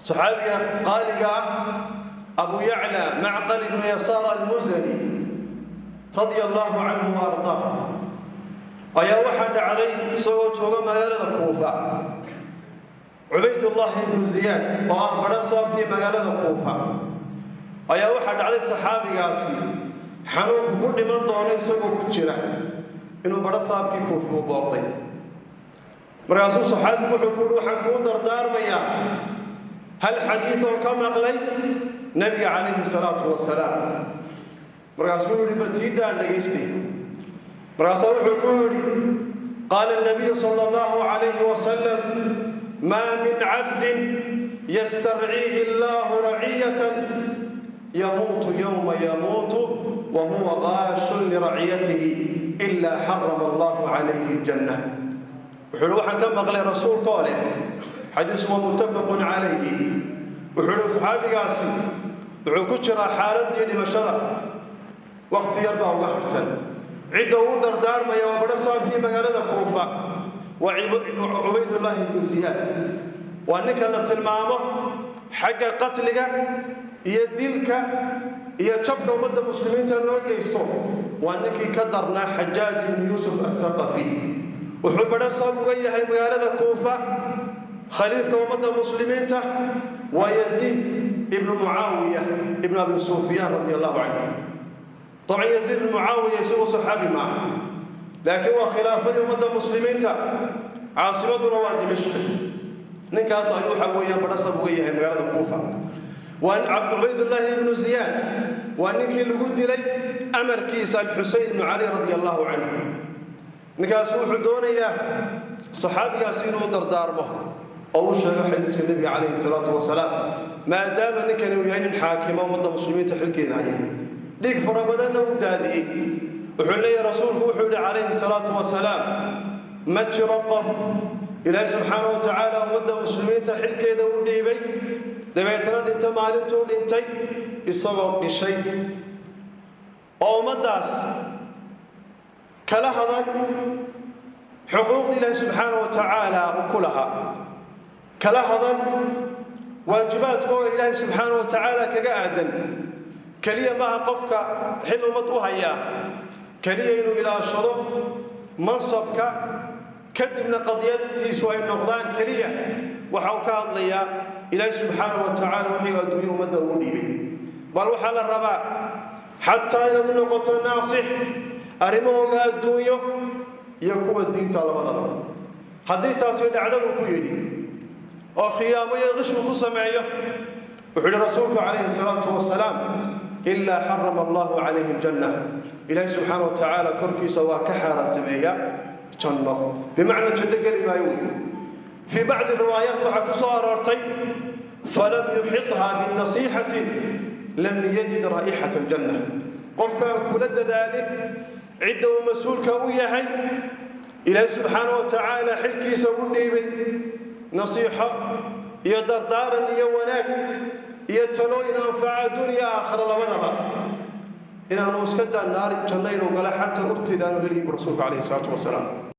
Saxaabiga qaaliga ah Abu Yacla Macqal ibnu Yasaar Almusani, radia Allahu canhu wa ardaah, ayaa waxaa dhacday isagoo jooga magaalada Kuufa, Cubaydullaahi ibnu Ziyaad oo ah badha saabkii magaalada Kuufa, ayaa waxaa dhacday saxaabigaasi xanuunku ku dhiman doono isagoo ku jira inuu badho saabkii Kuufa u booqday. Markaasuu saxaabigu wuxuu ku yidhi: "Waxaan kuu dardaarmayaa hal xadiid oo ka maqlay Nebiga calayhi salaatu wasalaam." Markaasuu yidhi: "Bal siidaan dhegaystay." Markaasaa wuxuu ku yidhi: "Qaala الnabiyu sala Allahu calayhi wasalam: maa min cabdin yastarciihi Allahu raciyatan yamuutu yowma yamuutu wa huwa gaashun liraciyatihi ilaa xarama Allahu calayhi aljanna." Wuxuu yidhi: "Waxaan ka maqlay Rasuulkoo leh." Xadiis waa muttafaqun calayhi. Wuxuu yidhi saxaabigaasi wuxuu ku jiraa xaaladii dhimashada, waqti yar baa uga harhsan. Cidda uu dardaarmaya waa badho saabkii magaalada Kuufa, waa Cubaydullaahi ibnu Siyaad. Waa ninka la tilmaamo xagga qatliga iyo dilka iyo jabka ummadda Muslimiinta loo geysto, waa ninkii ka darnaa Xajaaj ibnu Yuusuf Athaqafi. Wuxuu badho saab uga yahay magaalada Kuufa khaliifka ummadda Muslimiinta, waa Yaziid ibnu Mucaawiya ibnu Abi Sufyaan, radia Allahu canhu. Dabcan Yaziid ibnu Mucaawiya isagu saxaabi maaha, laakiin waa khilaafadii ummadda Muslimiinta, caasimaduna waa Dimishqi. Ninkaas ayuu waxa weeyaan badhasab uga yahay magaalada Kuufa. Waa Cubaydullaahi ibnu Ziyaad, waa ninkii lagu dilay amarkiisa Alxuseyn ibnu Cali, radia Allahu canhu. Ninkaas wuxuu doonayaa saxaabigaasi inuu dardaarmo oo u sheego xadiiska Nebiga calayhi salaatu wasalaam, maadaama ninkani uu yahay nin xaakimo ummadda Muslimiinta xilkeeda haya, dhiig fara badanna u daadiyey. Wuxuu leeyahay: "Rasuulku wuxuu yidhi calayhi salaatu wasalaam: ma jiro qof Ilaahi subxaana wa tacaala ummadda Muslimiinta xilkeeda u dhiibay, dabeetana dhinta maalintuu dhintay isagoo dhishay oo ummaddaas kala hadal xuquuqda Ilaahi subxaana wa tacaala uu ku lahaa, kala hadal waajibaadkooga Ilaahay subxaana wa tacaala kaga aadan." Keliya maaha qofka xil ummad u hayaa keliya inuu ilaashado mansabka, kadibna qadiyadkiisu ay noqdaan keliya waxa uu ka hadlayaa Ilaahay subxaana wa tacaala wixii adduunya ummadda ugu dhiibay, bal waxaa la rabaa xataa inaad u noqoto naasix arrimahooga adduunyo iyo kuwa diinta labadaba. Haddii taasi dhacda, buu ku yidhi, oo khiyaamo iyo qishku ku sameeyo, wuxuu yidhi Rasuulku calayhi salaatu wasalaam, ilaa xarama Allahu calayhi aljanna, Ilaahi subxaana wa tacaala korkiisa waa ka xaaraantimeeya janno, bimacnaa janno geli maayo wey. Fii bacdi riwaayaat waxaa ku soo aroortay: falam yuxitha binasiixati lam yajid raa'ixata aljanna. Qofkaan kula dadaalin cidda uu mas-uulka u yahay, Ilaahi subxaana wa tacaala xilkiisa u dhiibay, nasiixo iyo dardaaran iyo wanaag iyo talooyin anfaca addunya aakhira labadaba, inaanu iska daa naari janno inuu gala, xataa urteeda aanu heliyin bu Rasuulku calayhi salaatu wasalaam.